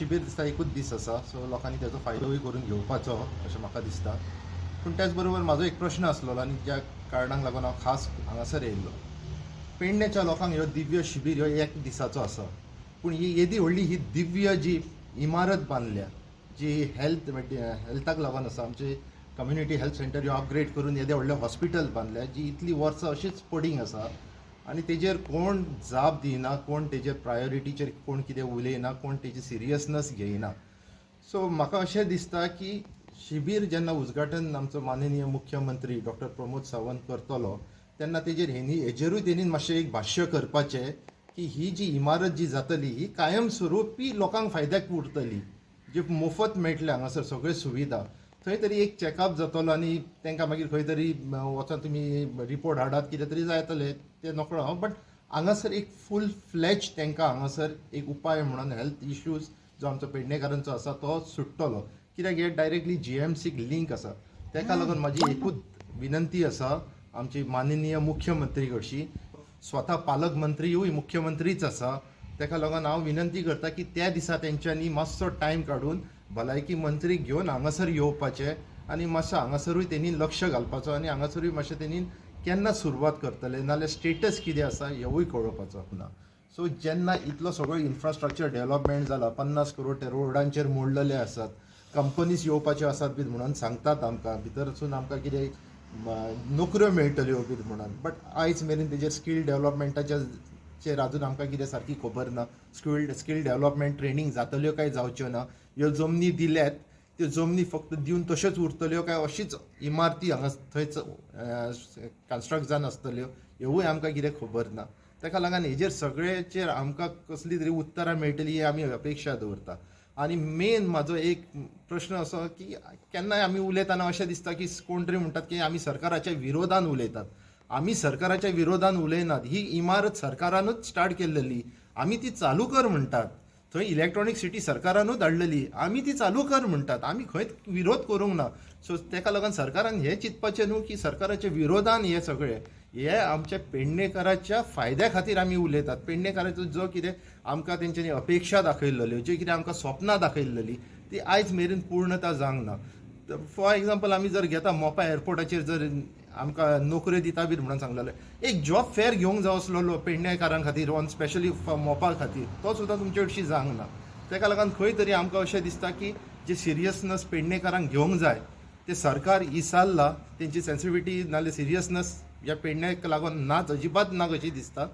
शिबीर दिसता एकूच दीस आसा, सो लोकांनी तेजो फायदोय करून घेवपाचो अशें म्हाका दिसता. पूण त्याच बरोबर म्हाजो एक प्रश्न आसलेलो आनी ज्या कारणाक लागून हांव खास हांगासर येयल्लो. पेडण्याच्या लोकांक ह्यो दिव्य शिबीर ह्यो एक दिसाचो आसा, पूण ही येदी व्हडली ही दिव्य जी इमारत बांदल्या जी हेल्थाक लागून आसा, आमचे कम्युनिटी हेल्थ सेंटर ह्यो अपग्रेड करून येदें व्हडलें हॉस्पिटल बांदल्या जी इतली वर्सां अशीच पडींग आसा आनी तेजेर कोण जाप दिना, कोण तेजेर प्रायोरिटीचेर कोण कितें उलयना, कोण तेजी सिरियसनस घेयना. सो म्हाका अशें दिसता की शिबीर जेन्ना उद्घाटन आमचो माननीय मुख्यमंत्री डॉक्टर प्रमोद सावंत करतलो तेन्ना तेजेर हेजेरूय तेणी मातशें एक भाश्य करपाचें की ही जी इमारत जी जातली ही कायमस्वरुपी लोकांक फायद्याक उरतली, जे मोफत मेळटले हांगासर सगळ्यो सुविधा, थंय तरी एक चॅकअप जातलो आनी तांकां मागीर खंय तरी वचोन तुमी रिपोर्ट हाडात कितें तरी जातलें तें नकळो हांव, बट हांगासर एक फूल फ्लॅज तांकां हांगासर एक उपाय म्हणून हेल्थ इश्यूज जो आमचो पेडणेकारांचो आसा तो सुट्टलो. कित्याक हे डायरेक्टली जीएमसीक लिंक आसा. ताका लागून म्हाजी एकूच विनंती आसा आमची माननीय मुख्यमंत्री कडशी, स्वता पालकमंत्रीयूय मुख्यमंत्रीच आसा, ताका लागून हांव विनंती करता की त्या दिसा तेंच्यांनी मातसो टायम काडून भलायकी मंत्रीक घेवन हांगासर येवपाचें आनी मातसो हांगासरूय तेणी लक्ष घालपाचो आनी हांगासरूय मातशें तेणी केन्ना सुरवात करतले नाल्यार स्टेटस कितें आसा हेवूय कळोवपाचो ना. सो जेन्ना इतलो सगळो इन्फ्रास्ट्रक्चर डेव्हलपमेंट जाला, 50 करोड ते रोडांचेर मोडलेले आसात, कंपनीज येवपाच्यो आसात बी म्हणून सांगतात आमकां, भितरसून आमकां कितें नोकऱ्यो मेळटल्यो बी म्हणून, बट आयज मेरेन तेजेर स्कील डेव्हलपमेंटाच्या चेर आजून आमकां कितें सारकी खबर ना. स्कील डेव्हलपमेंट ट्रेनींग जातल्यो काय जावच्यो ना, ह्यो जमनी दिल्यात त्यो जमनी फक्त दिवन तश्योच उरतल्यो काय अशीच इमारती हांगा थंयच कन्स्ट्रक्ट जावन आसतल्यो हेवूय आमकां कितें खबर ना. ताका लागून हेजेर सगळ्याचेर आमकां कसली तरी उत्तरां मेळटली ही आमी अपेक्षा दवरता. आनी मेन म्हाजो एक प्रश्न असो की केन्नाय आमी उलयतना अशें दिसता की कोण तरी म्हणटात की आमी सरकाराच्या विरोधान उलयतात. आमी सरकाराच्या विरोधान उलयनात, ही इमारत सरकारानूच स्टार्ट केल्लेली, आमी ती चालू कर म्हणटात. थंय इलेक्ट्रॉनीक सिटी सरकारानूच हाडलेली, आमी ती चालू कर म्हणटात, आमी खंयच विरोध करूंक ना. सो ताका लागून सरकारान हें चिंतपाचें न्हू की सरकाराच्या विरोधान हे सगळें हे आमच्या पेडणेकाराच्या फायद्या खातीर आमी उलयतात. पेडणेकाराचो जो कितें आमकां तेंच्यांनी अपेक्षा दाखयल्ल्यो, ज्यो कितें आमकां स्वप्नां दाखयल्ली ती आयज मेरेन पूर्णता जावंक ना. फॉर एग्जाम्पल आमी जर घेता मोपा एअरपोर्टाचेर जर आमकां नोकऱ्यो दिता बी म्हणून सांगलेलें, एक जॉब फेर घेवंक जाय आसलेलो पेडणेकारां खातीर, ऑन स्पेशली मोपा खातीर, तो सुद्दां तुमचे कडशी जावंक ना. ताका लागून खंय तरी आमकां अशें दिसता की जे सिरियसनस पेडणेकारांक घेवंक जाय ते सरकार इसारला, तेंची सेन्सिटिविटी नाल्यार सिरियसनस ह्या पेडण्याक लागून नाच, अजिबात ना कशी दिसता.